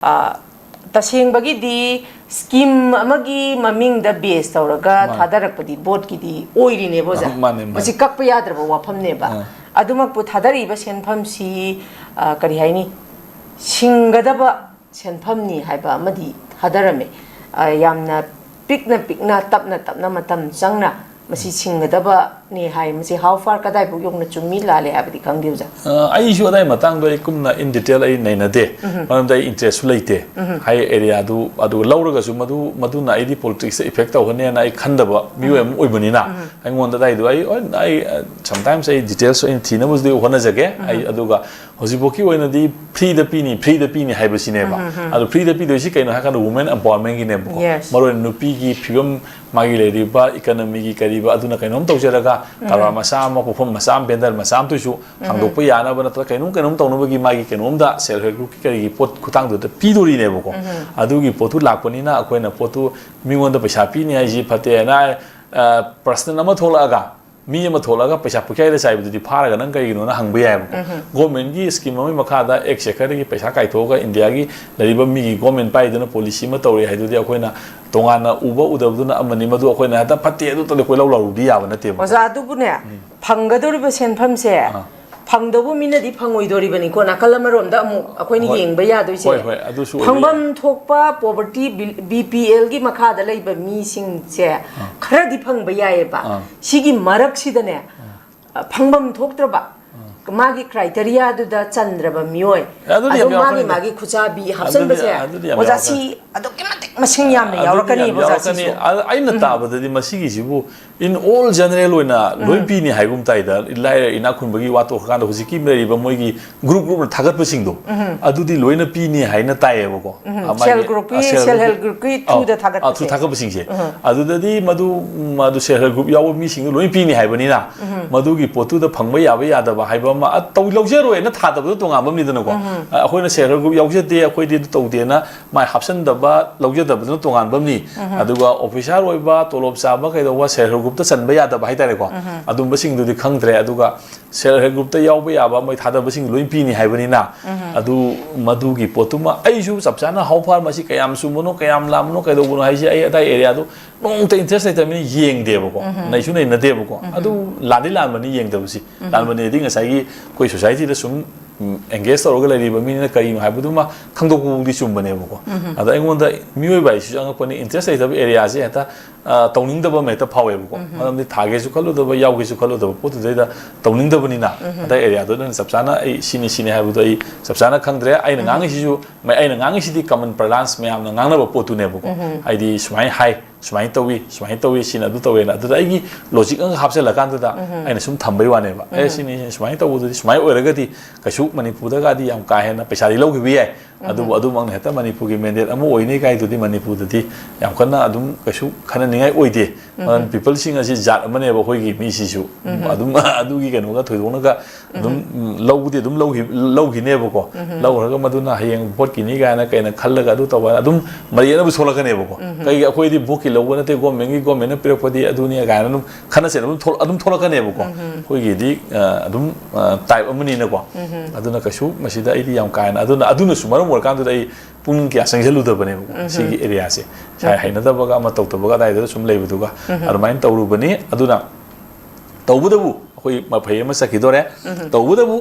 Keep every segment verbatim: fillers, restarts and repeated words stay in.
ꯑ, ꯇꯁꯦꯡꯕꯒꯤꯗꯤ ꯁ꯭ꯀꯤꯝ ꯑꯃꯒꯤ ꯃꯃꯤꯡꯗ ꯕꯦꯁ ꯇꯧꯔꯒ ꯃꯥꯅꯦ꯫ ꯊꯥꯗꯔꯛꯄꯗꯤ ꯚꯣꯠꯀꯤꯗꯤ ꯑꯣꯏꯔꯤꯅꯦꯕ, ꯑꯣꯖꯥ꯫ ꯃꯥꯅꯦ, ꯃꯥꯅꯦ꯫ ꯃꯁꯤ ꯀꯛꯄ ꯌꯥꯗ꯭ꯔꯕ ꯋꯥꯐꯝꯅꯦꯕ꯫ ꯑꯥ꯫ ꯑꯗꯨꯃꯛꯄꯨ ꯊꯥꯗꯔꯛꯏꯕ ꯁꯦꯟꯐꯝꯁꯤ, ꯑ, ꯀꯔꯤ ꯍꯥꯏꯅꯤ, ꯁꯤꯡꯒꯗꯕ ꯁꯦꯟꯐꯝꯅꯤ ꯍꯥꯏꯕ ꯑꯃꯗꯤ ꯊꯥꯗꯔꯝꯃꯦ꯫ ꯑ, ꯌꯥꯝꯅ ꯄꯤꯛꯅ ꯄꯤꯛꯅ, ꯇꯞꯅ ꯇꯞꯅ, ꯃꯇꯝ ꯆꯪꯅ ꯃꯁꯤ ꯁꯤꯡꯒꯗꯕꯅꯤ ꯍꯥꯏ꯫ ꯃꯁꯤ how far, ꯀꯗꯥꯏꯐꯥꯎ ꯌꯧꯅ ꯆꯨꯝꯃꯤ ꯂꯥꯜꯂꯤ ꯍꯥꯏꯕꯗꯤ ꯈꯪꯗꯦ, ꯑꯣꯖꯥ꯫ ꯑ, ꯑꯩꯁꯨ ꯑꯗꯥꯏ ꯃꯇꯥꯡꯗꯣ ꯑꯩ ꯀꯨꯞꯅ in detail ꯑꯩ ꯅꯩꯅꯗꯦ꯫ ꯎꯝꯍꯨꯝ꯫ ꯃꯔꯝꯗꯤ ꯑꯩ interest ꯁꯨ ꯂꯩꯇꯦ꯫ ꯎꯝꯍꯨꯝ꯫ ꯍꯥꯏ ꯑꯦꯔꯤꯌꯥꯗꯨ, ꯑꯗꯨ ꯂꯧꯔꯒꯁꯨ ꯃꯗꯨ, ꯃꯗꯨꯅ ꯑꯩꯗꯤ politics ꯇ effect ꯇꯧꯒꯅꯦꯅ ꯑꯩ ꯈꯟꯗꯕ ꯃꯤꯑꯣꯏ ꯑꯃ ꯑꯣꯏꯕꯅꯤꯅ, ꯎꯝꯍꯨꯝ꯫ ꯑꯩꯉꯣꯟꯗ ꯑꯗꯥꯏꯗꯣ ꯑꯩ, ꯑꯩ, ꯑ, sometimes ꯑꯩ details ꯑꯣꯏꯅ ꯊꯤꯅꯕꯁꯨ ꯍꯣꯠꯅꯖꯒꯦ꯫ ꯑꯩ, ꯎꯝꯍꯨꯝ꯫ ꯑꯗꯨꯒ ꯍꯧꯖꯤꯛꯐꯥꯎꯒꯤ ꯑꯣꯏꯅꯗꯤ free ꯗ ꯄꯤꯅꯤ, free ꯗ ꯄꯤꯅꯤ ꯍꯥꯏꯕꯁꯤꯅꯦꯕ꯫ ꯎꯝ, ꯎꯝ, ꯎꯝ꯫ ꯑꯗꯣ free ꯗ ꯄꯤꯗꯣꯏꯁꯤ ꯀꯩꯅꯣ ꯍꯥꯏꯔꯀꯥꯟꯗ women empowerment ꯒꯤꯅꯦꯕꯀꯣ꯫ Yes꯫ ꯃꯔꯨ ꯑꯣꯏꯅ ꯅꯨꯄꯤꯒꯤ ꯐꯤꯕꯝ, ꯃꯥꯒꯤ ꯂꯩꯔꯤꯕ economy ꯒꯤ ꯀꯔꯤꯕ, ꯑꯗꯨꯅ ꯀꯩꯅꯣꯝ ꯇꯧꯖꯔꯒ ꯎꯝ꯫ ꯀꯔꯕꯥꯔ ꯃꯆꯥ ꯑꯃ, ꯄꯣꯠꯐꯝ ꯃꯆꯥ ꯑꯃ, vendor ꯃꯆꯥ ꯑꯃꯇꯁꯨ ꯎꯝ꯫ ꯍꯥꯡꯗꯣꯛꯄ ꯌꯥꯅꯕ ꯅꯠꯇ꯭ꯔꯒ ꯀꯩꯅꯣꯝ ꯀꯩꯅꯣꯝ ꯇꯧꯅꯕꯒꯤ ꯃꯥꯒꯤ ꯀꯩꯅꯣꯝꯗ self help group ꯀꯤ ꯀꯔꯤꯒꯤ ꯄꯣꯠ ꯈꯨꯊꯥꯡꯗꯨꯗ ꯄꯤꯗꯣꯔꯤꯅꯦꯕꯀꯣ꯫ ꯎꯝ꯫ ꯑꯗꯨꯒꯤ ꯄꯣꯠꯇꯨ ꯂꯥꯛꯄꯅꯤꯅ ꯑꯩꯈꯣꯏꯅ ꯄꯣꯠꯇꯨ ꯃꯤꯉꯣꯟꯗ ꯄꯩꯁꯥ ꯄꯤꯅꯤ ꯍꯥꯏꯁꯤ ꯐꯠꯇꯦ ꯍꯥꯏꯅ, ꯑ, personal ꯑꯃ ꯊꯣꯛꯂꯛꯑꯒ ꯃꯤ ꯑꯃ ꯊꯣꯛꯂꯒ ꯄꯩꯁꯥ ꯄꯨꯈ꯭ꯔꯤꯗ ꯆꯥꯏꯕꯗꯨꯗꯤ ꯐꯥꯔꯒ ꯅꯪ ꯀꯔꯤꯒꯤꯅꯣꯅ ꯍꯪꯕ ꯌꯥꯏꯕꯀꯣ꯫ ꯎꯝꯍꯨꯝ꯫ Government ꯒꯤ scheme ꯑꯃꯒꯤ ꯃꯈꯥꯗ ꯑꯦꯛꯁ ꯁꯦꯀꯔꯗꯒꯤ ꯄꯩꯁꯥ ꯀꯥꯏꯊꯣꯛꯑꯒ ꯏꯟꯗꯤꯌꯥꯒꯤ ꯂꯩꯔꯤꯕ ꯃꯤꯒꯤ government ꯄꯥꯏꯗꯨꯅ policy ꯑꯃ ꯇꯧꯔꯦ ꯍꯥꯏꯗꯨꯗꯤ ꯑꯩꯈꯣꯏꯅ ꯇꯣꯉꯥꯟꯅ ꯎꯕ ꯎꯗꯕꯗꯨꯅ ꯑꯃꯅꯤ꯫ ꯃꯗꯨ ꯑꯩꯈꯣꯏꯅ ꯍꯦꯛꯇ ꯐꯠꯇꯦ ꯑꯗꯨ ꯇꯧꯗꯦ ꯀꯣꯏꯂꯧ ꯂꯥꯎꯔꯨꯕꯗꯤ ꯌꯥꯕ ꯅꯠꯇꯦꯕꯀꯣ꯫ ꯑꯣꯖꯥ, ꯑꯗꯨꯕꯨꯅꯦ, ꯎꯝ꯫ ꯐꯪꯒꯗꯧꯔꯤꯕ ꯁꯦꯟꯐꯝꯁꯦ ꯑꯥ꯫ ꯐꯪꯗꯧꯕ ꯃꯤꯅꯗꯤ ꯐꯪꯉꯣꯏꯗꯣꯔꯤꯕꯅꯤꯀꯣ꯫ ꯅꯥꯀꯜ ꯑꯃꯔꯣꯝꯗ ꯑꯃꯨꯛ ꯑꯩꯈꯣꯏꯅ ꯍꯣꯏ꯫ ꯌꯦꯡꯕ ꯌꯥꯗꯣꯏꯁꯦ꯫ ꯍꯣꯏ, ꯍꯣꯏ, ꯑꯗꯨꯁꯨ ꯑꯣꯏꯕ ꯐꯪꯐꯝ ꯌꯥꯏ꯫ ꯊꯣꯛꯄ poverty, ꯕꯤ-, BPL ꯒꯤ ꯃꯈꯥꯗ ꯂꯩꯕ ꯃꯤꯁꯤꯡꯁꯦ ꯑꯥ꯫ ꯈꯔꯗꯤ ꯐꯪꯕ ꯌꯥꯏꯌꯦꯕ꯫ ꯑꯥ꯫ ꯁꯤꯒꯤ ꯃꯔꯛꯁꯤꯗꯅꯦ, ꯑꯥ꯫ ꯑ, ꯐꯪꯐꯝ ꯊꯣꯛꯇ꯭ꯔꯕ, ꯑꯥ꯫ ꯃꯥꯒꯤ criteria ꯗꯨꯗ ꯆꯟꯗ꯭ꯔꯕ ꯃꯤꯑꯣꯏ, ꯑꯗꯨꯗꯤ ꯌꯥꯝ ꯑꯗꯨꯝ ꯃꯥꯒꯤ ꯌꯥꯎꯔꯛꯀꯅꯤꯗ꯫ ꯃꯥꯒꯤ ꯈꯨꯆꯥꯕꯤ ꯑꯗꯨꯗꯤ, ꯍꯥꯞꯆꯟꯕꯁꯦ, ꯑꯗꯨꯗꯤ ꯌꯥꯝ ꯑꯣꯖꯥ, ꯌꯥꯎꯔꯛꯀꯅꯤ꯫ ꯁꯤ ꯑꯗꯨꯛꯀꯤ ꯃꯇꯤꯛ ꯃꯁꯤꯡ ꯌꯥꯝꯅ ꯑꯗꯨꯗꯤ ꯌꯥꯝ ꯌꯥꯎꯔꯛꯀꯅꯤꯕ, ꯑꯣꯖꯥ, ꯌꯥꯎꯔꯛꯀꯅꯤ꯫ ꯁꯤꯁꯨ꯫ ꯑ-, ꯑꯩꯅ ꯎꯝ꯫ ꯇꯥꯕꯗꯗꯤ ꯃꯁꯤꯒꯤꯁꯤꯕꯨ in all general ꯑꯣꯏꯅ ꯂꯣꯏ ꯎꯝ꯫ ꯄꯤꯅꯤ ꯍꯥꯏꯒꯨꯝ ꯇꯥꯏꯗ, ꯂꯥꯏꯔ ꯏꯅꯥꯛ ꯈꯨꯟꯕꯒꯤ ꯋꯥ ꯇꯣꯛꯈ꯭ꯔꯀꯥꯟꯗ ꯍꯧꯖꯤꯛꯀꯤ ꯂꯩꯔꯤꯕ ꯃꯣꯏꯒꯤ group group ꯅ ꯊꯥꯒꯠꯄꯁꯤꯡꯗꯣ, ꯎꯝ꯫ ꯑꯗꯨꯗꯤ ꯂꯣꯏꯅ ꯄꯤꯅꯤ ꯍꯥꯏꯅ ꯇꯥꯏꯌꯦꯕꯀꯣ꯫ ꯎꯝ꯫ ꯑ, ꯃꯥꯒꯤ, self group ꯀꯤ, ꯑ, self self help group ꯀꯤ ꯑꯧ, through ꯗ ꯑ, through ꯊꯥꯒꯠꯄꯁꯦ꯫ ꯊꯥꯒꯠꯄꯁꯤꯡꯁꯦ꯫ ꯎꯝ꯫ ꯑꯗꯨꯗꯗꯤ ꯃꯗꯨ, ꯃꯗꯨ self help group ꯌꯥꯎꯕ ꯃꯤꯁꯤꯡꯗꯣ ꯂꯣꯏ ꯄꯤꯅꯤ ꯍꯥꯏꯕꯅꯤꯅ, ꯎꯝ꯫ ꯃꯗꯨꯒꯤ ꯄꯣꯠꯇꯨꯗ ꯐꯪꯕ ꯌꯥꯕ ꯌꯥꯗꯕ ꯍꯥꯏꯕ ꯑꯃ, ꯑ, ꯇꯧ-, ꯂꯧꯖꯔꯣꯏꯅ ꯊꯥꯗꯕꯗꯣ ꯇꯣꯉꯥꯟꯕ ꯑꯃꯅꯤꯗꯅꯀꯣ꯫ ꯎꯝ꯫ ꯑ, ꯑꯩꯈꯣꯏꯅ self help group ꯌꯥꯎꯖꯗꯦ, ꯑꯩꯈꯣꯏꯗꯤ ꯑꯗꯨ ꯇꯧꯗꯦꯅ ꯃꯥꯏ ꯍꯥꯞꯆꯟꯗꯕ, ꯂꯧꯖꯗꯕꯗꯨꯅ ꯇꯣꯉꯥꯟꯕ ꯑꯃꯅꯤ꯫ ꯎꯝ꯫ ꯑꯗꯨꯒ officer ꯑꯣꯏꯕ, ꯇꯣꯂꯣꯞ ꯆꯥꯕ, ꯀꯩꯗꯧꯕ, self help group ꯇ ꯆꯟꯕ ꯌꯥꯗꯕ ꯍꯥꯏꯇꯥꯔꯦꯀꯣ꯫ ꯎꯝ꯫ ꯑꯗꯨꯝꯕꯁꯤꯡꯗꯨꯗꯤ ꯈꯪꯗ꯭ꯔꯦ꯫ ꯑꯗꯨꯒ ꯁꯦꯜꯐ ꯍꯦꯜꯞ ꯒ꯭ꯔꯨꯞꯇ ꯌꯥꯎꯕ ꯌꯥꯕ ꯃꯣꯏ ꯊꯥꯗꯕꯁꯤꯡ ꯂꯣꯏ ꯄꯤꯅꯤ ꯍꯥꯏꯕꯅꯤꯅ, ꯑꯗꯨ ꯃꯗꯨꯒꯤ ꯄꯣꯠꯇꯨꯃ ꯑꯩꯁꯨ ꯆꯞ ꯆꯥꯅ how far ꯃꯁꯤ ꯀꯌꯥꯝ ꯆꯨꯝꯕꯅꯣ, ꯀꯌꯥꯝ ꯂꯥꯟꯕꯅꯣ, ꯀꯩꯗꯧꯕꯅꯣ ꯍꯥꯏꯁꯦ ꯑꯩ ꯑꯗꯥꯏ ꯑꯦꯔꯤꯌꯥꯗꯨ ꯅꯣꯡꯃꯇ ꯏꯟꯇꯔꯦꯁ ꯂꯩꯇꯕꯅꯤꯅ ꯌꯦꯡꯗꯦꯕꯀꯣ, ꯅꯩꯁꯨ ꯅꯩꯅꯗꯦꯕꯀꯣ꯫ ꯑꯗꯨ ꯂꯥꯟꯗꯤ ꯂꯥꯟꯕꯅꯤ ꯌꯦꯡꯗꯕꯁꯤ꯫ ꯂꯥꯟꯕꯅꯤꯗꯤ ꯉꯁꯥꯏꯒꯤ ꯑꯩꯈꯣꯏ ꯁꯣꯁꯥꯏꯇꯤꯗ ꯁꯨꯝ ꯑꯦꯡꯒꯦꯖ ꯇꯧꯔꯒ ꯂꯩꯔꯤꯕ ꯃꯤꯅꯤꯅ ꯀꯔꯤꯅꯣ ꯍꯥꯏꯕꯗꯨꯃ ꯈꯪꯗꯣꯛꯄꯕꯨꯗꯤ ꯆꯨꯝꯕꯅꯦꯕꯀꯣ꯫ ꯑꯗ ꯑꯩꯉꯣꯟꯗ ꯃꯤꯑꯣꯏꯕ ꯍꯥꯏꯁꯤꯁꯨ ꯑꯉꯛꯄꯅꯤ, ꯏꯟꯇꯔꯦꯁ ꯂꯩꯇꯕ ꯑꯦꯔꯤꯌꯥꯁꯦ ꯍꯦꯛꯇ ꯑ, ꯇꯧꯅꯤꯡꯗꯕ ꯑꯃ ꯍꯦꯛꯇ ꯐꯥꯎꯋꯦꯕꯀꯣ꯫ ꯃꯔꯝꯗꯤ ꯊꯥꯒꯦꯁꯨ ꯈꯜꯂꯨꯗꯕ, ꯌꯥꯎꯒꯦꯁꯨ ꯈꯜꯂꯨꯗꯕ ꯄꯣꯠꯇꯨꯗꯩꯗ ꯇꯧꯅꯤꯡꯗꯕꯅꯤꯅ, ꯑꯗꯥꯏ ꯑꯦꯔꯤꯌꯥꯗꯣ ꯅꯪ ꯆꯞ ꯆꯥꯅ ꯑꯩ ꯁꯤꯅꯤ ꯁꯤꯅꯤ ꯍꯥꯏꯕꯗꯣ ꯑꯩ ꯆꯞ ꯆꯥꯅ ꯈꯪꯗ꯭ꯔꯦ꯫ ꯑꯩꯅ ꯉꯥꯡꯉꯤꯁꯤꯁꯨ, ꯃ-, ꯑꯩꯅ ꯉꯥꯡꯉꯤꯁꯤꯗꯤ ꯀꯃꯟ ꯄꯔꯂꯥꯟꯁ ꯃꯌꯥꯝꯅ ꯉꯥꯡꯅꯕ ꯄꯣꯠꯇꯨꯅꯦꯕꯀꯣ꯫ ꯍꯥꯏꯗꯤ ꯁꯨꯃꯥꯏꯅ ꯍꯥꯏ, ꯁꯨꯃꯥꯏꯅ ꯇꯧꯏ, ꯁꯨꯃꯥꯏꯅ ꯇꯧꯏ, ꯁꯤꯅ ꯑꯗꯨ ꯇꯧꯋꯦꯅ꯫ ꯑꯗꯨꯗ ꯑꯩꯒꯤ ꯂꯣꯖꯤꯛ ꯑꯃꯒ ꯍꯥꯞꯆꯤꯜꯂꯀꯥꯟꯗꯨꯗ ꯑꯩꯅ ꯁꯨꯝ ꯊꯝꯕꯩ ꯋꯥꯅꯦꯕ꯫ ꯑꯦ, ꯁꯤꯅꯤ, ꯁꯨꯃꯥꯏꯅ ꯇꯧꯕꯗꯨꯗꯤ, ꯁꯨꯃꯥꯏꯅ ꯑꯣꯏꯔꯒꯗꯤ ꯀꯩꯁꯨ ꯃꯅꯤꯄꯨꯔꯗꯒꯗꯤ ꯌꯥꯝ ꯀꯥ ꯍꯦꯟꯅ ꯄꯩꯁꯥꯗꯤ ꯂꯧꯈꯤꯕ ꯌꯥꯏ꯫ ꯑꯗꯨꯕꯨ ꯑꯗꯨꯃꯛꯅ ꯍꯦꯛꯇ ꯃꯅꯤꯄꯨꯔꯒꯤ ꯃꯦꯟꯗꯦꯠ ꯑꯃ ꯑꯣꯏꯅꯤ ꯀꯥꯏꯗꯨꯗꯤ ꯃꯅꯤꯄꯨꯔꯗꯗꯤ ꯌꯥꯝ ꯀꯟꯅ ꯑꯗꯨꯝ ꯀꯩꯁꯨ ꯈꯟꯅꯅꯤꯡꯉꯥꯏ ꯑꯣꯏꯗꯦ꯫ ꯃꯔꯝꯗꯤ ꯄꯤꯄꯜꯁꯤꯡ ꯑꯁꯤ ꯖꯥꯠ ꯑꯃꯅꯦꯕ ꯑꯩꯈꯣꯏꯒꯤ ꯃꯤꯁꯤꯁꯨ꯫ ꯑꯗꯨꯝ ꯑꯗꯨꯒꯤ ꯀꯩꯅꯣꯒ ꯊꯣꯏꯗꯣꯛꯅꯒ ꯑꯗꯨꯝ, ꯎꯝ, ꯂꯧꯕꯗꯤ ꯑꯗꯨꯝ ꯂꯧꯈꯤ-, ꯂꯧꯈꯤꯅꯦꯕꯀꯣ꯫ ꯂꯧꯈ꯭ꯔꯒ ꯃꯗꯨꯅ ꯍꯌꯦꯡ ꯚꯣꯠꯀꯤꯅꯤ ꯀꯥꯏꯅ ꯀꯩꯅ ꯈꯜꯂꯒ ꯑꯗꯨ ꯇꯧꯕ ꯑꯗꯨꯝ ꯃꯔꯩ ꯌꯦꯠꯅꯕ ꯊꯣꯛꯂꯛꯀꯅꯦꯕꯀꯣ꯫ ꯀꯩꯒꯤ ꯑꯩꯈꯣꯏꯗꯤ ꯚꯣꯠꯀꯤ ꯂꯧꯕ ꯅꯠꯇꯦ, ꯒꯣꯔꯃꯦꯟꯒꯤ, ꯒꯣꯔꯃꯦꯟꯅ ꯄꯤꯔꯛꯄꯗꯤ ꯑꯗꯨꯅꯤ ꯀꯥꯏꯅ ꯑꯗꯨꯝ ꯈꯠꯅ ꯆꯩꯅꯕ ꯑꯗꯨꯝ ꯊꯣꯛ-, ꯑꯗꯨꯝ ꯊꯣꯛꯂꯛꯀꯅꯦꯕꯀꯣ꯫ ꯑꯩꯈꯣꯏꯒꯤꯗꯤ, ꯑ, ꯑꯗꯨꯝ, ꯑ, ꯇꯥꯏꯞ ꯑꯃꯅꯤꯅꯀꯣ꯫ ꯑꯗꯨꯅ ꯀꯩꯁꯨ ꯃꯁꯤꯗ ꯑꯩꯗꯤ ꯌꯥꯝ ꯀꯥ ꯍꯦꯟꯅ, ꯑꯗꯨꯅ, ꯑꯗꯨꯅꯁꯨ ꯃꯔꯝ ꯑꯣꯏꯔꯀꯥꯟꯗꯨꯗ ꯑꯩ ꯄꯨꯛꯅꯤꯡ ꯀꯌꯥ ꯆꯪꯁꯤꯜꯂꯨꯗꯕꯅꯦꯕꯀꯣ꯫ ꯁꯤꯒꯤ ꯑꯦꯔꯤꯌꯥꯁꯦ ꯏꯁꯥ ꯍꯩꯅꯗꯕꯒ ꯑꯃ ꯇꯧꯗꯕꯒ ꯑꯗꯥꯏꯗꯨꯗ ꯁꯨꯝ ꯂꯩꯕꯗꯨꯒ ꯑꯗꯨꯃꯥꯏꯅ ꯇꯧꯔꯨꯕꯅꯤ꯫ ꯑꯗꯨꯅ ꯇꯧꯕꯇꯕꯨ ꯑꯩꯈꯣꯏ ꯃꯐꯩ ꯑꯃ ꯆꯠꯈꯤꯗꯣꯔꯦ꯫ ꯇꯧꯕꯇꯕꯨ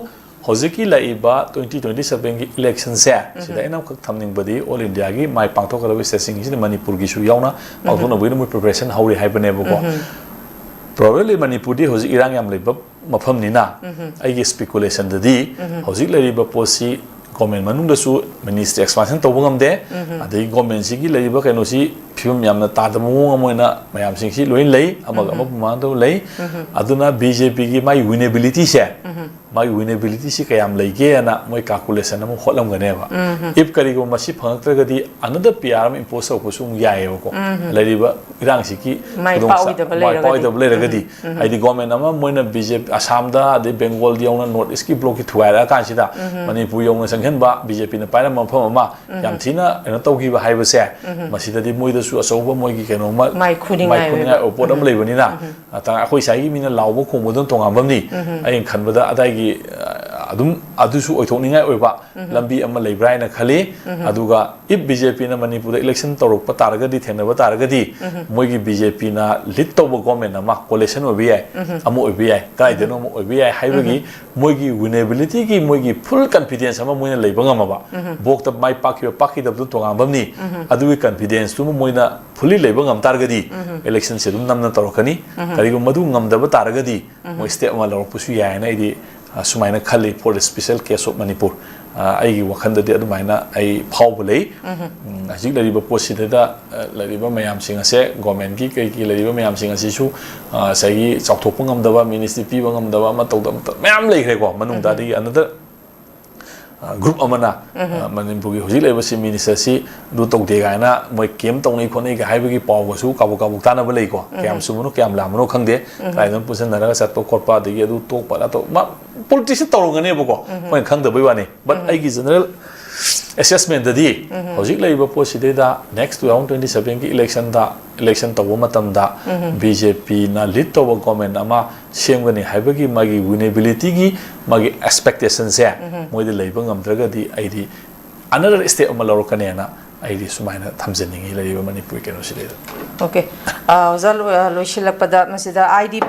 ꯍꯧꯖꯤꯛꯀꯤ ꯂꯥꯛꯏꯕ ꯇ꯭ꯋꯦꯟꯇꯤ ꯇ꯭ꯋꯦꯟꯇꯤ ꯁꯚꯦꯟꯒꯤ ꯏꯂꯦꯛꯁꯟꯁꯦ, ꯁꯤꯗ ꯑꯩꯅ ꯑꯃꯈꯛ ꯊꯝꯅꯤꯡꯕꯗꯤ, ꯑꯣꯜ ꯏꯟꯗꯤꯌꯥꯒꯤ ꯃꯥꯏ ꯄꯥꯡꯊꯣꯛꯀꯗꯕ ꯁ꯭ꯇꯦꯠꯁꯤꯡꯁꯤꯗ ꯃꯅꯤꯄꯨꯔꯒꯤꯁꯨ ꯌꯥꯎꯅ ꯄꯥꯡꯊꯣꯛꯅꯕꯒꯤꯗ ꯃꯣꯏ ꯄ꯭ꯔꯤꯄꯦꯔꯦꯁꯟ ꯍꯧꯔꯤ ꯍꯥꯏꯕꯅꯦꯕꯀꯣ꯫ ꯄ꯭ꯔꯣꯕꯦꯕꯂꯤ ꯃꯅꯤꯄꯨꯔꯗꯤ ꯍꯧꯖꯤꯛ ꯏꯔꯥꯡ ꯌꯥꯝ ꯂꯩꯕ ꯃꯐꯝꯅꯤꯅ, ꯑꯩꯒꯤ ꯁ꯭ꯄꯦꯀꯨꯂꯦꯁꯟꯗꯗꯤ ꯍꯧꯖꯤꯛ ꯂꯩꯔꯤꯕ ꯄꯣꯠꯁꯤ ꯒꯣꯔꯃꯦꯟ ꯃꯅꯨꯡꯗꯁꯨ ꯃꯤꯅꯤꯁꯇ꯭ꯔꯤ ꯑꯦꯛꯁꯄꯥꯟꯁꯟ ꯇꯧꯕ ꯉꯝꯗꯦ꯫ ꯑꯗꯩ ꯒꯣꯔꯃꯦꯟꯁꯤꯒꯤ ꯂꯩꯔꯤꯕ ꯀꯩꯅꯣꯁꯤ ꯐꯤꯕꯝ ꯌꯥꯝꯅ ꯇꯥꯗꯕ ꯃꯑꯣꯡ ꯑꯃ ꯑꯣꯏꯅ ꯃꯌꯥꯝꯁꯤꯡꯁꯤ ꯂꯣꯏ ꯂꯩ, ꯑꯃꯒ ꯑꯃꯕꯨ ꯃꯥꯟꯅꯗꯕ ꯂꯩ꯫ ꯑꯗꯨꯅ ꯕꯤ ꯖꯦ ꯄꯤꯒꯤ ꯃꯥꯒꯤ ꯋꯤꯅꯦꯕꯤꯂꯤꯇꯤꯁꯦ ꯃꯥꯒꯤ ꯋꯤꯅꯦꯕꯤꯂꯤꯇꯤꯁꯤ ꯀꯌꯥꯝ ꯂꯩꯒꯦꯅ ꯃꯣꯏ ꯀꯥꯜꯀꯨꯂꯦꯁꯟ ꯑꯃ ꯍꯣꯠꯂꯝꯒꯅꯦꯕ꯫ If ꯀꯔꯤꯒꯨꯝꯕ ꯃꯁꯤ ꯐꯪꯉꯛꯇ꯭ꯔꯒꯗꯤ another P R ꯑꯃ impose ꯇꯧꯔꯛꯄꯁꯨ ꯑꯃꯨꯛ ꯌꯥꯏꯑꯕꯀꯣ꯫ ꯂꯩꯔꯤꯕ ꯏꯔꯥꯡꯁꯤꯒꯤ ꯃꯥꯏ ꯈꯨꯗꯣꯡꯆꯥ- ꯄꯥꯛꯑꯣꯏꯗꯕ ꯃꯥꯏ ꯂꯩꯔꯒꯗꯤ꯫ ꯄꯥꯛꯑꯣꯏꯗꯕ ꯂꯩꯔꯒꯗꯤ, ꯍꯥꯏꯗꯤ ꯒꯣꯔꯃꯦꯟ ꯑꯃ ꯃꯣꯏꯅ ꯕꯤ ꯖꯦ ꯄꯤ ꯑꯁꯥꯝꯗ, ꯑꯗꯩ ꯕꯦꯡꯒꯣꯜꯗ ꯌꯧꯅ ꯅꯣꯔꯠ ꯏꯁꯀꯤ ꯕ꯭ꯂꯣꯛꯀꯤ ꯊꯨꯒꯥꯏꯔꯛꯑꯀꯥꯟꯁꯤꯗ ꯃꯅꯤꯄꯨꯔ ꯌꯧꯅ ꯆꯪꯁꯤꯟꯕ, ꯕꯤ ꯖꯦ ꯄꯤꯅ ꯄꯥꯏꯔꯝꯕ ꯃꯐꯝ ꯑꯃ ꯌꯥꯝ ꯊꯤꯅ ꯀꯩꯅꯣ ꯇꯧꯈꯤꯕ ꯍꯥꯏꯕꯁꯦ, ꯃꯁꯤꯗꯗꯤ ꯃꯣꯏꯗꯁꯨ ꯑꯆꯧꯕ ꯃꯣꯏꯒꯤ ꯀꯩꯅꯣꯝꯃ ꯃꯥꯏ ꯈꯨꯅꯤꯡꯉꯥꯏ ꯃꯥꯏ ꯈꯨꯅꯤꯡꯉꯥꯏ ꯑꯣꯏꯕ ꯄꯣꯠ ꯑꯃ ꯂꯩꯕꯅꯤꯅ, ꯑ, ꯇ- ꯑꯩꯈꯣꯏ ꯁ꯭ꯋꯥꯏꯒꯤ ꯃꯤꯅ ꯂꯥꯎꯕ ꯈꯣꯡꯕꯗꯨꯅ ꯇꯣꯉꯥꯟꯕ ꯑꯃꯅꯤ꯫ ꯑꯩꯅ ꯈꯟꯕꯗ ꯑꯗꯥꯏꯒꯤ, ꯑ, ꯑꯗꯨꯝ ꯑꯗꯨꯁꯨ ꯑꯣꯏꯊꯣꯛꯅꯤꯡꯉꯥꯏ ꯑꯣꯏꯕ ꯂꯝꯕꯤ ꯑꯃ ꯂꯩꯕ꯭ꯔꯥ ꯍꯥꯏꯅ ꯈꯜꯂꯤ꯫ ꯑꯗꯨꯒ if ꯕꯤ ꯖꯦ ꯄꯤꯅ ꯃꯅꯤꯄꯨꯔꯗ ꯏꯂꯦꯛꯁꯟ ꯇꯧꯔꯛꯄ ꯇꯥꯔꯒꯗꯤ, ꯊꯦꯡꯅꯕ ꯇꯥꯔꯒꯗꯤ, ꯃꯣꯏꯒꯤ ꯕꯤ ꯖꯦ ꯄꯤꯅ ꯂꯤꯗ ꯇꯧꯕ ꯒꯣꯔꯃꯦꯟ ꯑꯃ ꯀꯣꯂꯦꯁꯟ ꯑꯣꯏꯕ ꯌꯥꯏ, ꯑꯃ ꯑꯣꯏꯕ ꯌꯥꯏ, ꯀꯗꯥꯏꯗꯅꯣ ꯑꯃ ꯑꯣꯏꯕ ꯌꯥꯏ ꯍꯥꯏꯕꯒꯤ ꯃꯣꯏꯒꯤ ꯋꯤꯅꯦꯕꯤꯂꯤꯇꯤꯒꯤ ꯃꯣꯏꯒꯤ ꯐꯨꯜ ꯀꯟꯐꯤꯗꯦꯟꯁ ꯑꯃ ꯃꯣꯏꯅ ꯂꯩꯕ ꯉꯝꯃꯕ, ꯚꯣꯠꯇ ꯃꯥꯏ ꯄꯥꯛꯈꯤꯕ ꯄꯥꯛꯈꯤꯗꯕꯗꯨ ꯇꯣꯉꯥꯟꯕ ꯑꯃꯅꯤ꯫ ꯑꯗꯨꯒꯤ ꯀꯟꯐꯤꯗꯦꯟꯁꯇꯨꯃ ꯃꯣꯏꯅ ꯐꯨꯜꯂꯤ ꯂꯩꯕ ꯉꯝ ꯇꯥꯔꯒꯗꯤ, ꯏꯂꯦꯛꯁꯟꯁꯦ ꯑꯗꯨꯝ ꯅꯝꯅ ꯇꯧꯔꯛꯀꯅꯤ꯫ ꯀꯔꯤꯒꯨꯝꯕ ꯃꯗꯨ ꯉꯝꯗꯕ ꯇꯥꯔꯒꯗꯤ, ꯃꯣꯏ ꯁ꯭ꯇꯦꯞ ꯑꯃ ꯂꯧꯔꯛꯄꯁꯨ ꯌꯥꯏ ꯍꯥꯏꯅ ꯑꯩꯗꯤ, ꯑ, ꯁꯨꯃꯥꯏꯅ ꯈꯜꯂꯤ, for the special case of Manipur꯫ ꯑ, ꯑꯩꯒꯤ ꯋꯥꯈꯜꯗꯗꯤ ꯑꯗꯨꯃꯥꯏꯅ ꯑꯩ ꯐꯥꯎꯕ ꯂꯩ꯫ ꯎꯝ, ꯍꯧꯖꯤꯛ ꯂꯩꯔꯤꯕ ꯄꯣꯠꯁꯤꯗꯩꯗ, ꯑ, ꯂꯩꯔꯤꯕ ꯃꯌꯥꯝꯁꯤꯡ ꯑꯁꯦ, ꯒꯣꯔꯃꯦꯟꯒꯤ ꯀꯩꯒꯤ ꯂꯩꯔꯤꯕ ꯃꯌꯥꯝꯁꯤꯡ ꯑꯁꯤꯁꯨ, ꯑ, ꯉꯁꯥꯏꯒꯤ ꯆꯥꯎꯊꯣꯛꯄ ꯉꯝꯗꯕ, ꯃꯤꯅꯤꯁꯇ꯭ꯔꯤ ꯄꯤꯕ ꯉꯝꯗꯕ, ꯑꯃ ꯇꯧꯗꯕ, ꯑꯃ ꯇꯧꯗꯕ ꯃꯌꯥꯝ ꯂꯩꯈ꯭ꯔꯦꯀꯣ꯫ ꯃꯅꯨꯡꯗ ꯑꯗꯒꯤ ꯑꯅꯗꯔ ꯒ꯭ꯔꯨꯞ ꯑꯃꯅ, ꯑ, ꯃꯅꯤꯄꯨꯔꯒꯤ ꯍꯧꯖꯤꯛ ꯂꯩꯔꯤꯕ ꯆꯤꯐ ꯃꯤꯅꯤꯁꯇꯔꯁꯤ ꯑꯗꯨ ꯇꯧꯗꯦ ꯀꯥꯏꯅ ꯃꯣꯏ ꯀꯦꯝ ꯇꯧꯅꯩ ꯈꯣꯠꯅꯩꯒ ꯍꯥꯏꯕꯒꯤ ꯄꯥꯎꯒꯁꯨ ꯀꯥꯕꯣꯛ ꯀꯥꯕꯣꯛ ꯇꯥꯅꯕ ꯂꯩꯀꯣ꯫ ꯀꯌꯥꯝ ꯆꯨꯝꯕꯅꯣ ꯀꯌꯥꯝ ꯂꯥꯟꯕꯅꯣ ꯈꯪꯗꯦ꯫ ꯀꯗꯥꯏꯗꯅꯣ ꯄꯨꯟꯁꯤꯟꯅꯔꯒ ꯆꯠꯄ ꯈꯣꯠꯄ, ꯑꯗꯒꯤ ꯑꯗꯨ ꯇꯣꯛꯄ ꯑꯗꯥ ꯇꯧꯕ, ꯃꯥ ꯄꯣꯂꯤꯇꯤꯛꯁꯁꯦ ꯇꯧꯔꯝꯒꯅꯦꯕꯀꯣ, ꯑꯩꯈꯣꯏꯅ ꯈꯪꯗꯕꯩ ꯋꯥꯅꯤ꯫ ꯕꯠ ꯑꯩꯒꯤ ꯖꯦꯅꯔꯦꯜ ꯑꯦꯁꯦꯁꯃꯦꯟꯗꯗꯤ ꯍꯧꯖꯤꯛ ꯂꯩꯔꯤꯕ ꯄꯣꯠꯁꯤꯗꯩꯗ ꯅꯦꯛꯁ ꯇꯨ ꯊꯥꯎꯖꯟ ꯇ꯭ꯋꯦꯟꯇꯤ ꯁꯚꯦꯟꯒꯤ ꯏꯂꯦꯛꯁꯟꯗ, ꯏꯂꯦꯛꯁꯟ ꯇꯧꯕ ꯃꯇꯝꯗ ꯕꯤ ꯖꯦ ꯄꯤꯅ ꯂꯤꯗ ꯇꯧꯕ ꯒꯣꯔꯃꯦꯟ ꯑꯃ ꯁꯦꯝꯒꯅꯤ ꯍꯥꯏꯕꯒꯤ ꯃꯥꯒꯤ ꯋꯤꯅꯦꯕꯤꯂꯤꯇꯤꯒꯤ ꯃꯥꯒꯤ ꯑꯦꯛꯁꯄꯦꯛꯇꯦꯁꯟꯁꯦ ꯃꯣꯏꯗ ꯂꯩꯕ ꯉꯝꯗ꯭ꯔꯒꯗꯤ ꯑꯩꯗꯤ ꯑꯅꯗꯔ ꯁ꯭ꯇꯦꯞ ꯑꯃ ꯂꯧꯔꯛꯀꯅꯦꯅ ꯑꯩꯗꯤ ꯁꯨꯃꯥꯏꯅ ꯊꯝꯖꯅꯤꯡꯉꯤ ꯂꯩꯔꯤꯕ ꯃꯅꯤꯄꯨꯔꯒꯤ ꯀꯩꯅꯣꯁꯤꯗꯩꯗ꯫ ꯑꯣꯀꯦ꯫ ꯑ, ꯑꯣꯖꯥ, ꯂꯣꯏ-, ꯑ, ꯂꯣꯏꯁꯤꯜꯂꯛꯄꯗ ꯃꯁꯤꯗ ꯑꯥꯏ ꯗꯤ ꯄꯤ